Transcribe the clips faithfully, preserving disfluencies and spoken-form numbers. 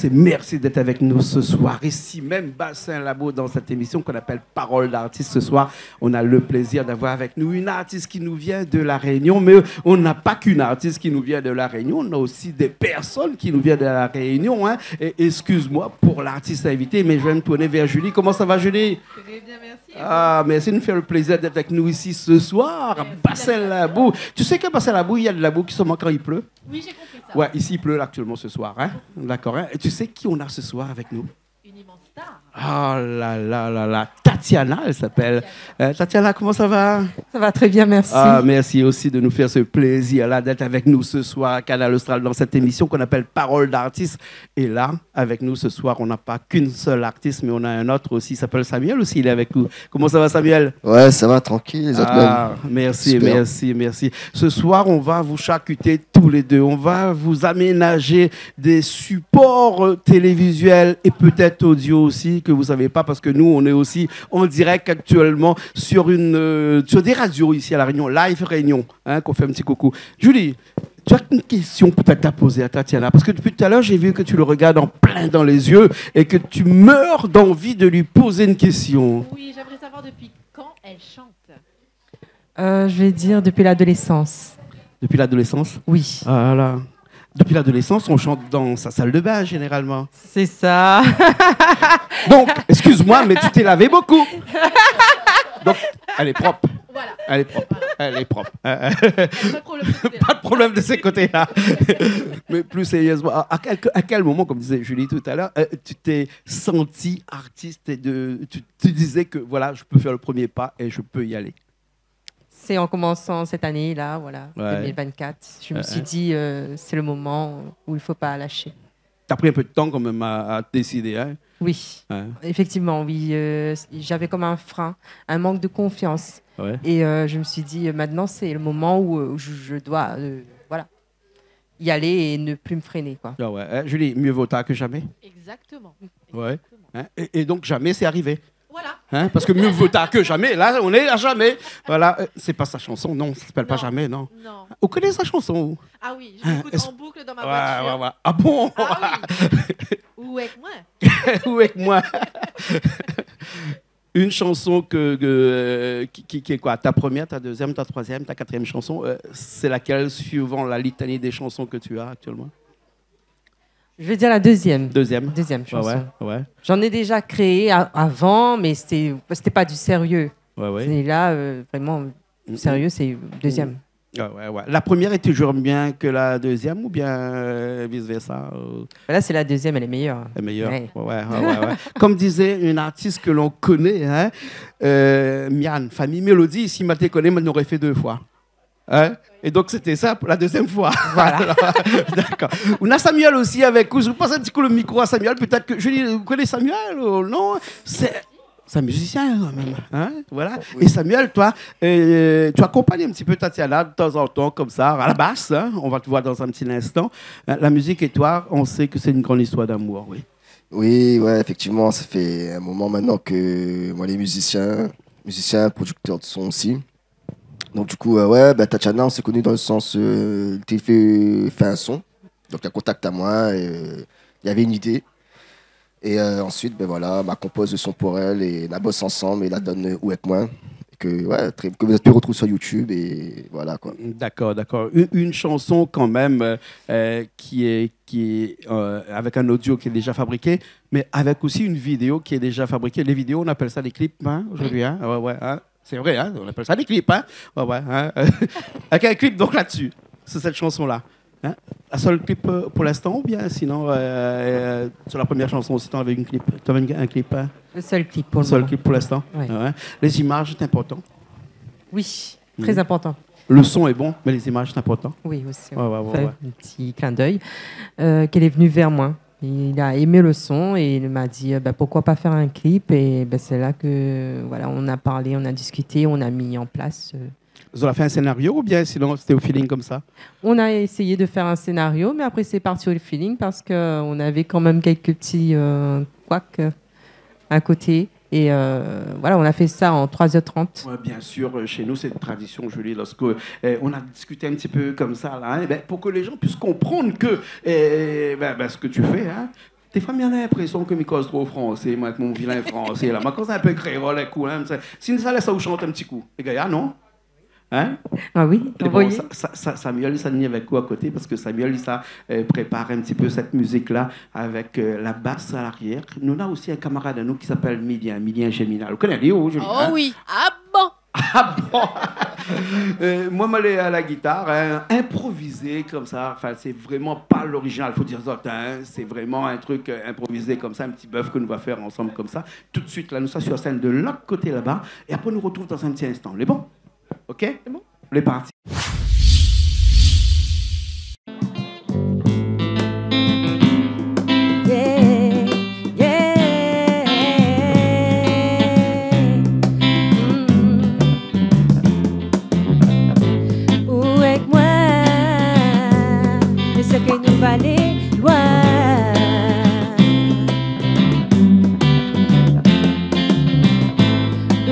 Et merci d'être avec nous ce soir, ici même, Bassin Labou, dans cette émission qu'on appelle Parole d'artiste. Ce soir, on a le plaisir d'avoir avec nous une artiste qui nous vient de La Réunion, mais on n'a pas qu'une artiste qui nous vient de La Réunion, on a aussi des personnes qui nous viennent de La Réunion, hein. Et excuse-moi pour l'artiste invité, mais je vais me tourner vers Julie. Comment ça va, Julie ? Très bien, merci. Ah, merci de nous faire le plaisir d'être avec nous ici ce soir, à Bassin Labou. Merci d'être là. Tu sais que Bassin Labou, il y a de la boue qui se manque quand il pleut ? Oui, j'ai compris ça. Ouais, ici, il pleut là, actuellement, ce soir, hein. D'accord, hein. Et tu sais qui on a ce soir avec nous ? Une immense star. Ah là là là là, Tatiana, elle s'appelle. Tatiana. Euh, Tatiana, comment ça va ? Ça va très bien, merci. Ah, merci aussi de nous faire ce plaisir-là d'être avec nous ce soir à Kanal Austral dans cette émission qu'on appelle Parole d'artiste. Et là, avec nous ce soir, on n'a pas qu'une seule artiste, mais on a un autre aussi. Il s'appelle Samuel aussi, il est avec nous. Comment ça va, Samuel ? Ouais, ça va, tranquille, les autres même ? Ah, merci, super. Merci, merci. Ce soir, on va vous charcuter tous les deux. On va vous aménager des supports, euh, télévisuels et peut-être audio aussi, que vous savez pas, parce que nous, on est aussi en direct actuellement sur une, euh, sur des radios ici à La Réunion, Live Réunion, hein, qu'on fait un petit coucou. Julie, tu as une question peut-être à poser à Tatiana, parce que depuis tout à l'heure, j'ai vu que tu le regardes en plein dans les yeux et que tu meurs d'envie de lui poser une question. Oui, j'aimerais savoir depuis quand elle chante. Euh, je vais dire depuis l'adolescence. Depuis l'adolescence ? Oui. Ah là. Depuis l'adolescence, on chante dans sa salle de bain, généralement. C'est ça. Donc, excuse-moi, mais tu t'es lavé beaucoup. Donc, elle est propre. Voilà. Elle est propre. Elle est propre. Pas de problème de ce côté-là. Pas de problème de ce côté-là. Mais plus sérieusement, à, à quel, à quel moment, comme disait Julie tout à l'heure, euh, tu t'es sentie artiste et de, tu, tu disais que, voilà, je peux faire le premier pas et je peux y aller ? C'est en commençant cette année-là, voilà, ouais, deux mille vingt-quatre. Je me suis dit, euh, c'est le moment où il faut pas lâcher. T'as pris un peu de temps quand même à, à te décider, hein ? Oui. Ouais. Effectivement, oui. Euh, j'avais comme un frein, un manque de confiance. Ouais. Et, euh, je me suis dit, euh, maintenant, c'est le moment où, euh, où je, je dois, euh, voilà, y aller et ne plus me freiner, quoi. Ah ouais. Hein, Julie, mieux vaut tard que jamais. Exactement. Ouais. Exactement. Hein ? Et, et donc, jamais c'est arrivé. Voilà. Hein ? Parce que mieux vaut tard que jamais. Là, on est à jamais. Voilà. Euh, c'est pas sa chanson, non. Ça s'appelle pas Jamais, non. Non. Vous connaissez sa chanson, vous ? Ah oui, je l'écoute en boucle dans ma voiture. Hein, est-ce... Ouais, ouais, ouais. Ah bon ? Ah oui. Ou avec moi. Ou avec moi. Une chanson que, que, euh, qui, qui, qui est quoi ? Ta première, ta deuxième, ta troisième, ta quatrième chanson, euh, c'est laquelle, suivant la litanie des chansons que tu as actuellement ? Je vais dire la deuxième. Deuxième. Deuxième chanson. Ouais, ouais, ouais. J'en ai déjà créé a-, avant, mais c'était, c'était pas du sérieux. Ouais, ouais. Et là, euh, vraiment, sérieux, c'est deuxième. Ah ouais, ouais. La première est toujours bien que la deuxième ou bien, euh, vice-versa, euh ? Là, c'est la deuxième, elle est meilleure. Elle est meilleure. Ouais. Ouais, ouais, ouais, ouais, ouais. Comme disait une artiste que l'on connaît, hein, euh, Miane, Famille Mélodie, si ma té koné, ma noré fé deux fois. Hein ? Et donc, c'était ça pour la deuxième fois. Voilà. Alors, d'accord. On a Samuel aussi avec nous. Je vous passe un petit coup le micro à Samuel. Peut-être que, Julie, vous connaissez Samuel ou non ? C'est, c'est un musicien, quand même. Hein ? Voilà. Oui. Et Samuel, toi, euh, tu accompagnes un petit peu Tatiana de temps en temps, comme ça, à la basse, hein ? On va te voir dans un petit instant. Hein, la musique et toi, on sait que c'est une grande histoire d'amour, oui. Oui, ouais, effectivement, ça fait un moment maintenant que moi, les musiciens, musicien, producteur de son aussi. Donc, du coup, euh, ouais, bah, Tatiana, on s'est connus dans le sens, euh, elle té fé, fé un son. Donc, elle a contacté à moi, et, euh, il y avait une idée. Et, euh, ensuite, ben voilà, ma composé le son pour elle, et on a bossé ensemble, et la donné, euh, Ou èk moin. Et que, ouais, très, que vous avez pu retrouver sur YouTube, et voilà, quoi. D'accord, d'accord. Une, une chanson quand même, euh, euh, qui est, qui est, euh, avec un audio qui est déjà fabriqué, mais avec aussi une vidéo qui est déjà fabriquée. Les vidéos, on appelle ça des clips, hein, aujourd'hui, hein. Oui. Ouais, ouais, hein. C'est vrai, hein, on appelle ça des clips, hein. Ouais, ouais, hein. Avec un clip donc là-dessus, sur cette chanson-là. Hein ? Un seul clip, euh, pour l'instant, ou bien sinon, euh, euh, sur la première chanson aussi, t'avais une clip, t'avais une, un clip, hein ? Le seul clip pour le moment. Seul clip pour l'instant. Ouais. Ouais. Les images, c'est important. Oui, très important. Le son est bon, mais les images, c'est important. Oui, aussi, ouais. Ouais, ouais, ouais, ouais. Enfin, un petit clin d'œil, euh, qu'elle est venue vers moi. Il a aimé le son et il m'a dit, euh, bah, pourquoi pas faire un clip ? Et ben, c'est là que, voilà, on a parlé, on a discuté, on a mis en place, euh. Vous avez fait un scénario ou bien sinon c'était au feeling comme ça ? On a essayé de faire un scénario, mais après c'est parti au feeling parce que on avait quand même quelques petits, euh, couacs, euh, à côté. Et, euh, voilà, on a fait ça en trois heures trente. Ouais, bien sûr, euh, chez nous, c'est une tradition, Julie, lorsque, euh, on a discuté un petit peu comme ça, là, hein, ben, pour que les gens puissent comprendre que, euh, ben, ben, ce que tu fais, hein, Défoi, mi néna linprésion ke mi koz tro fransé, moin, èk mon vilin fransé la. Moin, koz in pé kréol, èk ou, in, sé, si sa lès aou shant in ti kou. Lé gayar, non ? In ? Ah oui, mé bon, anvoyé. Sa, sa, sa, Samuel, sa ni avèk ou a koté, parske Samuel, li sa, euh, prépar in ti pé sèt mizik-la avèk, euh, la bas a larièr. Nou néna osi in kamarad anou ki apèl Milien, Milien Géminal. Ou koné ali, ou, Julie, in ? Oh oui. Ah bon ? Ah bon ? Euh, moin, moin lé a la gitar, in, inprovizé konmsa. Anfin, sé vréman pa lorizinal, fo dir azot, in. Sé vréman in trik, euh, inprovizé konmsa, in ti bèf ke nou va fèr ansanm konmsa. Tout suit, la, nou sa sir sèn de lot koté laba. É apré, nou artrouv dan in ti instan. Lé bon ? OK ? Lé bon. Lé parti. Yeah, yeah. Mm. Ou èk moin, mi sé ke nou va alé loin.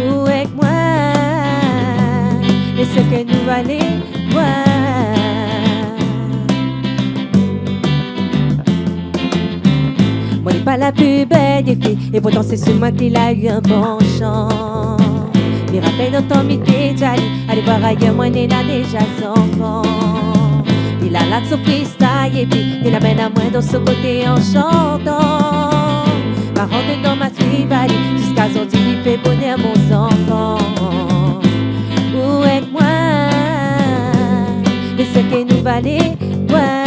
Ou èk moin, mi sé ke nou va alé loin. Moin lé pa la pli bèl dé fi, é pourtan sé sir moin ki la u in bon shans. Mi rapèl lontan mi té di ali, alé voir ayèr, moin néna déza zanfan. Li la larg son freestyle épi li la amenn amoin dan son koté an shantan. Paran dedan ma suiv ali, ziska zordi li fé bonèr mon zanfan. Ou èk moin, mi sé ke nou va alé loin.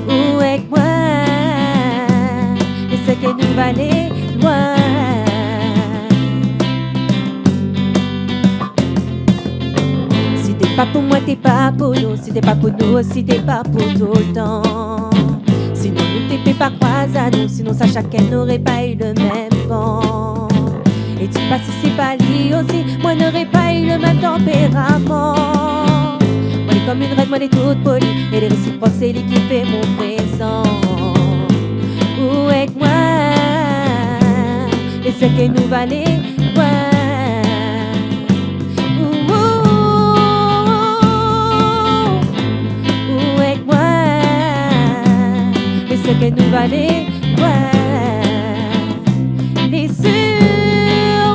Ou èk moin, mi sé ke nou va alé loin. Si té pa pou moin, té pa pou nou, si té pa pou nou, si té pa pou toultan. Sinon nou té pé pa kroiz anou, sinon sa shakinn noré pa u le mèm van. É di pa si sé pa li osi, moin noré pa u le mèm tanpéraman. Moin lé konm in rèn, moin lé tout poli, é lé résiprok, sé li ki fé mon prézan. Ou èk moin, mi sé ke nou va alé loin. Ou, ou, ou, ou èk moin, mi sé ke nou va alé loin. Lé sir,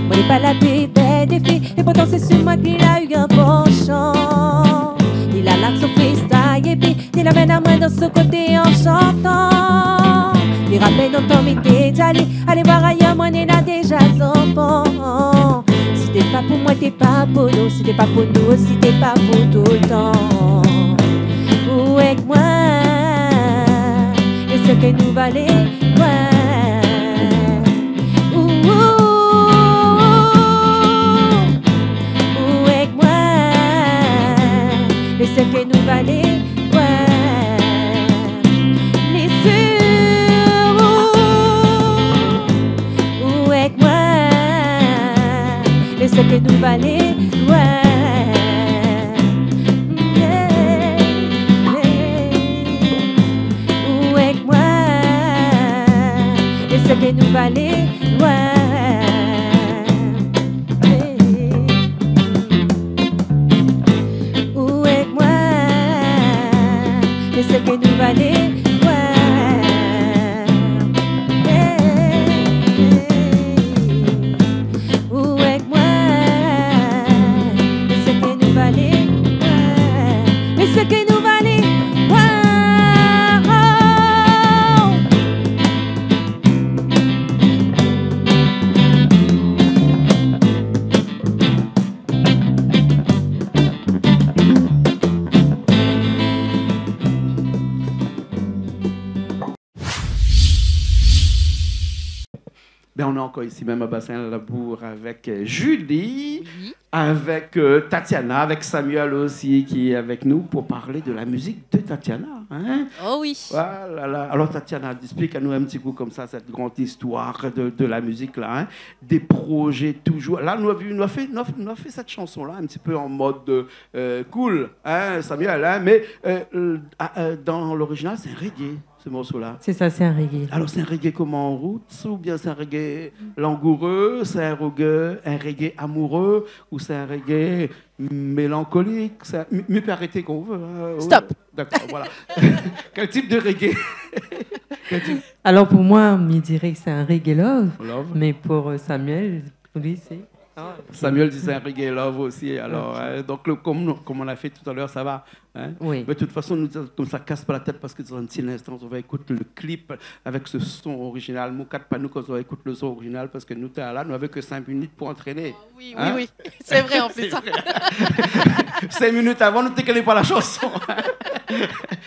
moin lé pa la pli bèl dé fi, é pourtan sé sir moin ki la u in bon shans. Li la larg son freestyle épi li la amenn amoin dan son koté an shantan. Mi rapèl lontan mi té di ali, alé voir ayèr, moin néna déza zanfan. Si té pa pou moin, té pa pou nou, si té pa pou nou, si té pa pou toultan. Ou èk moin, mi sé ke nou va alé loin. Ou, ou, ou, ou èk moin, mi sé ke nou va alé loin. Lé sir, ou, ou èk moin, mi sé ke nou va alé loin. Yeah, yeah. Ou èk moin, mi sé ke nou va alé loin. Ou èk moin, mi sé ke nou va alé loin. Ou èk moin, mi sé ke nou va alé loin. Mi sé ke nou va alé loin. Ben, on est encore ici même à Bassin Labour avec, euh, Julie, oui, avec, euh, Tatiana, avec Samuel aussi qui est avec nous pour parler de la musique de Tatiana, hein. Oh oui. Voilà, là. Alors, Tatiana, explique à nous un petit coup comme ça cette grande histoire de, de la musique là, hein. Des projets toujours. Là, nou la vu, nou la fé, nou la fé, nou la fé sèt shanson-la in ti pé an mod, euh, cool, hein, Samuel, hein, mé, euh, euh, ah, euh, dan lorizinal, sé in reggae, se morso-la. Sé sa, sé in reggae. Alor, sé in reggae koman, roots, oubien sé in reggae langouré, sé in reggae, in reggae amouré, ou sé in reggae mélankolik, sa, mi, mi pé arété kan ou vé, in. Stop. Dakor, voilà. Kèl tip de reggae ? Kèl tip ? Alor, pou moin, mi diré ke sé in reggae love, mé pou, euh, Samuel, pou li, sé, ah, Samuel di sé in reggae love osi, alor, in. Donk, le, kom nou, kom nou la fé talèr, sa va, in. Oui. Mé de tout fason, nou, konmsa, kas pa la tèt, parske dan in ti linstan, nou va ékout le klip avèk se son orizinal. Moukat pa nou, kan nou va ékout le son orizinal, parske nou, talèr la, nou navé ke sink minit pou antréné. Oui, oui, oui. Sé vré, an plis. Sé vré. Sink minit avan, nou té koné pa la shanson.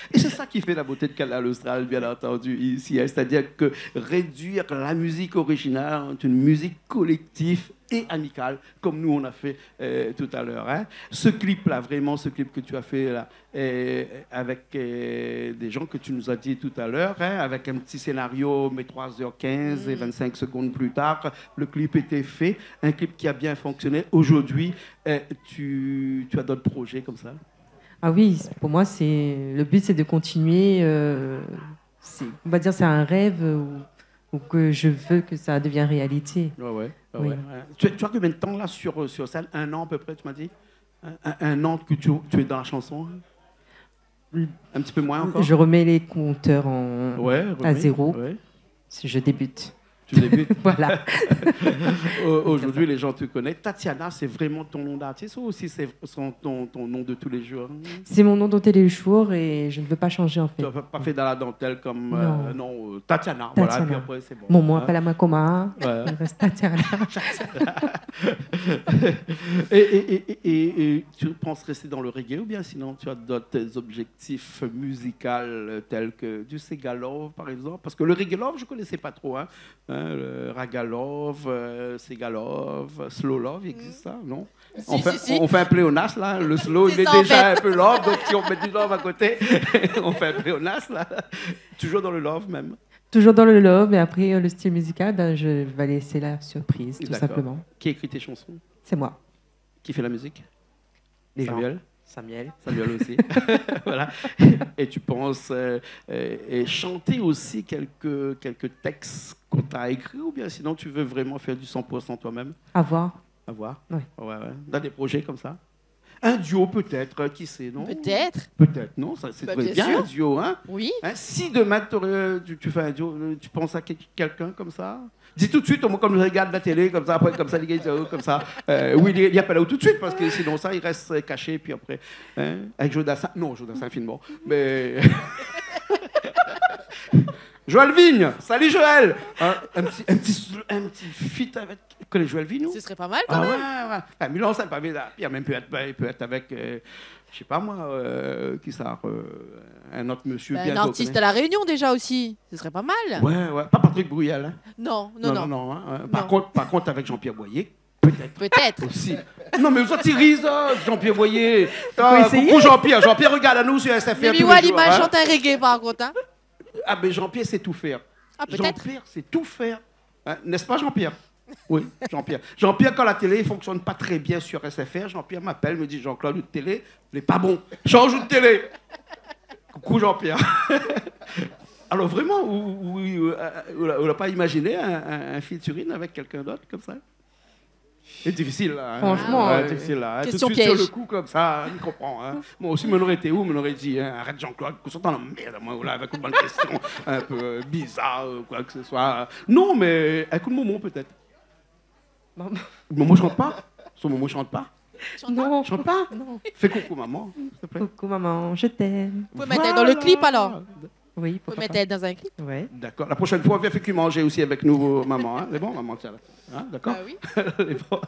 É sé sa ki fé la boté de Kanal Austral, bien antandi, isi, in. Sétadir ke rédui la mizik orizinal an in mizik kolektif é amikal, kom nou, nou la fé, euh, talèr, in. Se klip-la, vréman, se klip ke ou la fé la, euh, avèk, euh, dé jan ke ou la di talèr, in, avèk in ti sénario, mé troi zèr kinz é, mm, vinnsink segonn pli tar, le klip lété fé, in klip ki la bien fonksioné. Zordi, euh, ou, ou na dot projé konmsa ? Ah oui, pou moin, sé, le but, sé de kontinié, euh, sé, on va dir, sé in rèv, euh, ou, ou ke mi vé ke sa i devien réalité. Ouais, ouais, ouais, ouais. Oui. Tu, tu as combien de temps là sur, sur scène ? Un an à peu près, tu m'as dit ? Un, un, un an que tu, tu es dans la chanson, hein ? Mm. Un petit peu moins encore ? Je remets les compteurs en, ouais, à zéro. Ouais. Je débute. Tu débutes ? Voilà. Au-, aujourd'hui, les gens te connaissent. Tatiana, c'est vraiment ton nom d'artiste ou aussi c'est son, ton, ton nom de tous les jours ? C'est mon nom de tous les jours et je ne veux pas changer, en fait. Tu as pas, pas fait dans la dentelle comme, euh, non, euh, Tatiana, voilà, et puis après, c'est bon. Tatiana. Momon i apèl amoin koman, ouais, mi rès Tatiana. Et, et, et, et, et, et tu penses rester dans le reggae ou bien sinon tu as d'autres objectifs musicaux, euh, tels que du séga love, par exemple ? Parce que le reggae love, je connaissais pas trop, hein. Hein, le raga love, euh, séga love, slow love, il existe ça, non ? Si, si, si. On fait un pléonasme, là. Le slow, il est déjà un peu love, donc si on met du love à côté, on fait un pléonasme, là. Toujours dans le love, même. Toujours dans le love, mais après, euh, le style musical, ben, je vais laisser la surprise, tout simplement. D'accord. Qui écrit tes chansons ? C'est moi. Qui fait la musique ? Les gens. Samuel ? Samuel. Samuel aussi. Voilà. Et tu penses, euh, euh, et chanter aussi quelques, quelques textes qu'on t'a écrits, ou bien sinon tu veux vraiment faire du cent pour cent toi-même ? À voir. À voir ? Oui. Ouais, ouais. T'as des projets comme ça ? Un duo peut-être, qui sait, non ? Peut-être. Peut-être, non ? Ça, c'est bien sûr. Bah, très bien, un duo, hein ? Oui. Hein, si demain t'aurais, tu, tu fais un duo, euh, tu penses à quel-, quelqu'un comme ça ? Di tout de suite, au moins, kom i rogard la télé, konmsa, apré, konmsa, li gingn, konmsa. Euh, oui, li, li apèl aou tout de suite, parske sinon sa, li rès, euh, kashé, épi apré, hein, avèk Joe Dassin. Non, Joe Dassin, finement. Mé Joël Vigne, salut Joël. Hein, un petit, un petit, un petit feat avec, koné Joël Vigne, ou ? Ce serait pas mal, quand même. Ah ouais, ouais. Enfin, mi lans in pavé la pièr, mé peut-être, bah, peut-être avec, euh, je sais pas moi, euh, qui ça, euh, un autre monsieur bien connu. Ben, un artiste à La Réunion, déjà, aussi. Ce serait pas mal. Ouais, ouais. Pas Patrick Bruel, hein ? Non, non, non, non, hein. Non. Par contre, par contre, avec Jean-Pierre Boyer, peut-être. Peut-être. Aussi. Non, mé ou sort ri sa, Jean-Pierre Boyer. Faut essayer. Coucou Jean-Pierre. Jean-Pierre i rogard anou sur S F R tous les jours, hein. Mimi Walima i shant in reggae, par contre, hein. Ah, mais Jean-Pierre sait tout faire. Ah, peut-être. Jean-Pierre sait tout faire. Hein, n'est-ce pas, Jean-Pierre ? Oui, Jean-Pierre. Jean-Pierre, quand la télé fonctionne pas très bien sur S F R, Jean-Pierre m'appelle, me dit, « Jean-Claude, out télé, lé pa bon. Change out télé. » Coucou, Jean-Pierre. Alors, vraiment, ou, ou, ou, euh, ou la, ou la pa imaziné in, in, in featuring avec quelqu'un d'autre, comme ça ? C'est difficile, là, hein. Franchement, euh, ouais, difficile, là, hein. Question piège. Tout de suite, sur le coup, comme ça, hein, mi konpran, hein. Moi aussi, mi noré été ou, mi noré di, hein, « Arrête, Jean-Claude, kosa ou antann la merde, moi, là, avec une bonne question un peu bizarre, ou quoi que ce soit. » Non, mais avec une maman, peut-être. Maman. Momon i shant pa ? Son momon i shant pa ? Non. I shant pa ? Non. Fais coucou maman, s'il te plaît. Coucou maman, je t'aime. Voilà. Ou pé mèt ali dan le clip, alors. Oui, pourquoi pas. Ou pé mèt ali dan in clip. Ouais. D'accord. La prochaine fois, viens faire cuire manger aussi avec nous, maman, hein. C'est bon, maman, tiens, là. Hein, d'accord ? Bah oui. Bon,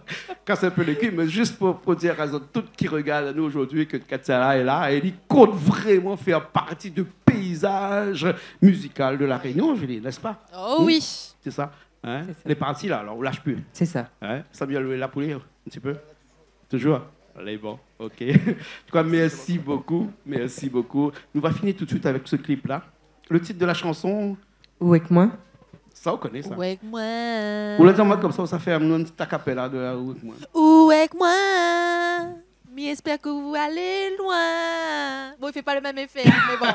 casse un peu les culs, mais juste pour, pour dire à toutes qui regardent nous aujourd'hui que Tatiana est là, et elle compte vraiment faire partie du paysage musical de La Réunion, Julie, n'est-ce pas ? Oh oui. Hmm ? C'est ça. Hein ? C'est ça. Lé parti la, alor, ou lash pi. C'est ça. Hein ? Samuel, ou lé la pou li, in ti pé ? Toujours ? Lé bon, OK. En tout cas, merci beaucoup, merci beaucoup. Nou va fini tout de suite avec ce clip-là. Le titre de la chanson ? Ou èk moin. Sa, ou koné sa. Ou èk moin. Ou la di amoin konmsa, ou sa fé anou in ti a cappella de Ou èk moin. Ou èk moin. Mi espèr ke ou alé loin. Bon, fé pa le mèm éfé, hein, mé bon.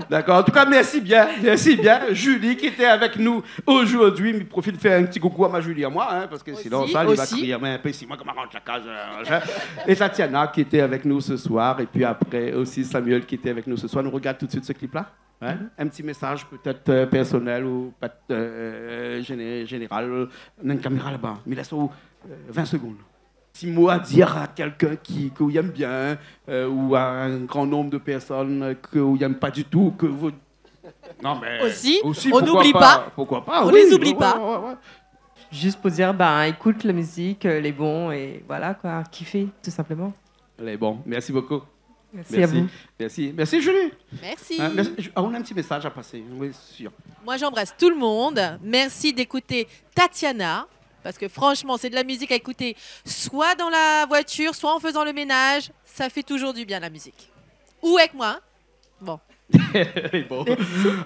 D'accord. En tout cas, merci bien, merci bien. Julie qui était avec nous aujourd'hui. Mi profit fé in ti koukou à ma Julie à moi, hein, parce que sinon, ça, elle va crier, mais un peu ici, moi, comment rendre la case, euh, machin. Et Tatiana qui était avec nous ce soir. Et puis après aussi Samuel qui était avec nous ce soir. Nou regard tout de suite ce clip-là. Ouais. Mhm. Un petit message peut-être, euh, personnel ou peut-être, euh, géné-, général. Na in kaméra laba, mé lès aou, euh, vingt secondes. Ti mo à dire à quelqu'un qui, ke ou yèm bien, euh, ou à un grand nombre de personnes ke ou yèm pa du tout, ke vous... Non, mais aussi, aussi, on n'oublie pas. Pourquoi pas, pourquoi pas, on les oublie pas. Oui, ouais, ouais, ouais. Juste pour dire, ben, écoute la musique, euh, elle est bon et voilà quoi, kiffer, tout simplement. Lé bon. Merci beaucoup. Merci à vous. Merci. Merci, Julie. Merci. Hein, merci. Ah, on a un petit message à passer, oui, sûr. Moi, j'embrasse tout le monde. Merci d'écouter Tatiana, parce que franchement, c'est de la musique à écouter soit dans la voiture, soit en faisant le ménage. Ça fait toujours du bien, la musique. Ou avec moi, hein. Bon. Bon.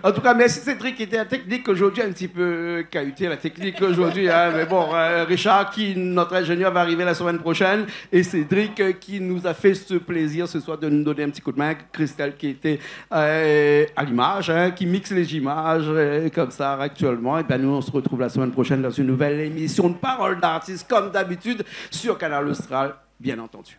En tout cas, merci Cédric qui était à la technique aujourd'hui, un petit peu cahuté la technique aujourd'hui, hein, mais bon, euh, Richard, qui, notre ingénieur, va arriver la semaine prochaine, et Cédric, euh, qui nous a fait ce plaisir ce soir de nous donner un petit coup de main, Christelle qui était, euh, à l'image, hein, qui mixe les images, euh, comme ça actuellement. Et ben nous, on se retrouve la semaine prochaine dans une nouvelle émission de Parole d'artiste, comme d'habitude, sur Kanal Austral, bien entendu.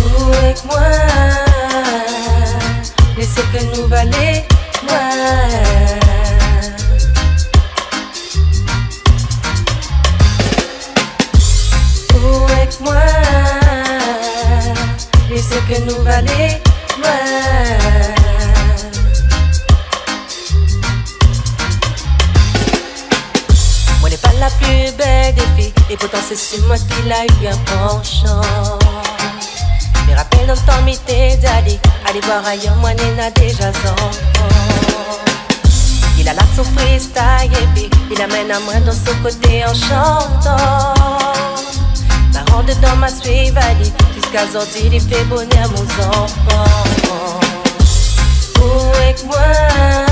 Ou èk mwin, mé sé ke nou va alé lwin. Ou èk mwin, mi sé ke nou va alé lwin. Mwin lé pa la pli bèl dé fi, é pourtan sé si mwin ki la u in panshan. Mi rapèl lontan mi té di ali, alé vwar ayèr, mwin néna déza zanfan. Li la larg son freestyle épi li la amenn amwin dan son koté an shantan. Ma rant dedan, ma suiv ali, ziska zordi li fé bonèr mon zanfan. Ou èk mwin,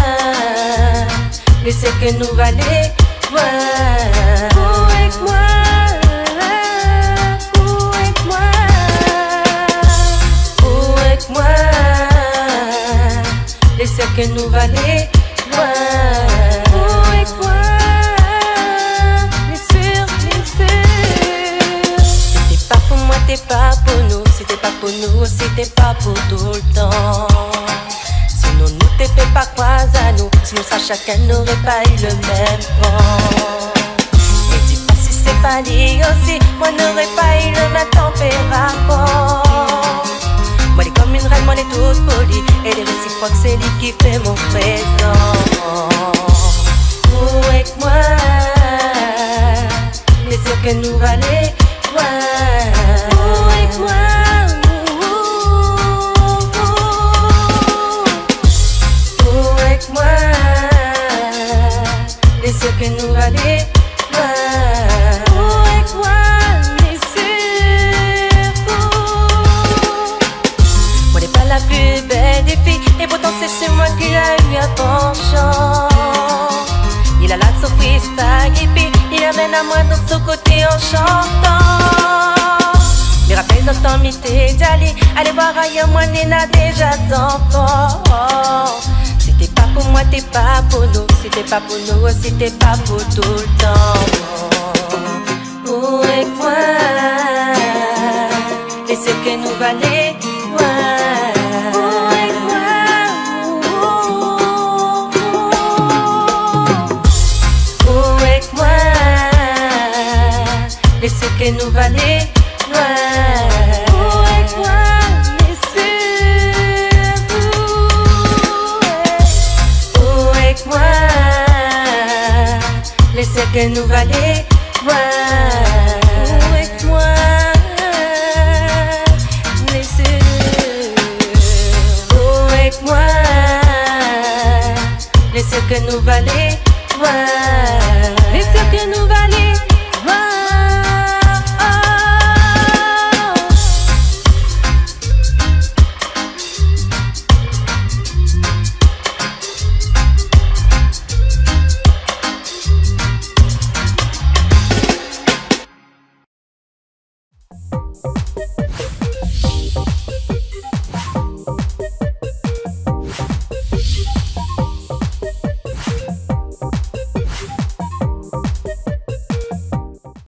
mi sé ke nou va alé lwin. Ou èk mwin, ou èk mwin, ou èk mwin, mi sé ke nou va alé lwin. Ou èk mwin, mi sé, mi sé. Si té pa pou mwin, té pa pou nou. Si té pa pou nou, si té pa pou toultan. Si nou, nou té pé pa kroiz anou, si nou sa shakinn, noré pa u le mèm van. Mé di pa si sé pa li osi, mwin noré pa u le mèm tanpéraman. Mwin lé konm in rèn, mwin lé tout pou li, é lé résiprok, sé li ki fé mon prézan. Ou èk mwin, mi sé ke nou va alé lwin. Ou èk mwin, ou èk mwin, mi sé ke nou va alé lwin. Ou èk mwin, mi sé. Mwin lé pa la pli bèl dé fi, é pourtan sé si mwin ki la u in panshan. Li la larg son freestyle épi li la amenn amwin dan son koté an shantan. Mi rapèl lontan mi té di ali, alé vwar ayèr, mwin néna déza zanfan. Si té pa pou mwin, té pa pou nou. Si té pa pou nou, si té pa pou toultan. Ou èk mwin, mi sé ke nou va alé lwin. Ou èk mwin, ou èk mwin, mi sé ke nou va alé lwin. Ou èk mwin, mi sé. Ou èk mwin, mi sé ke nou va alé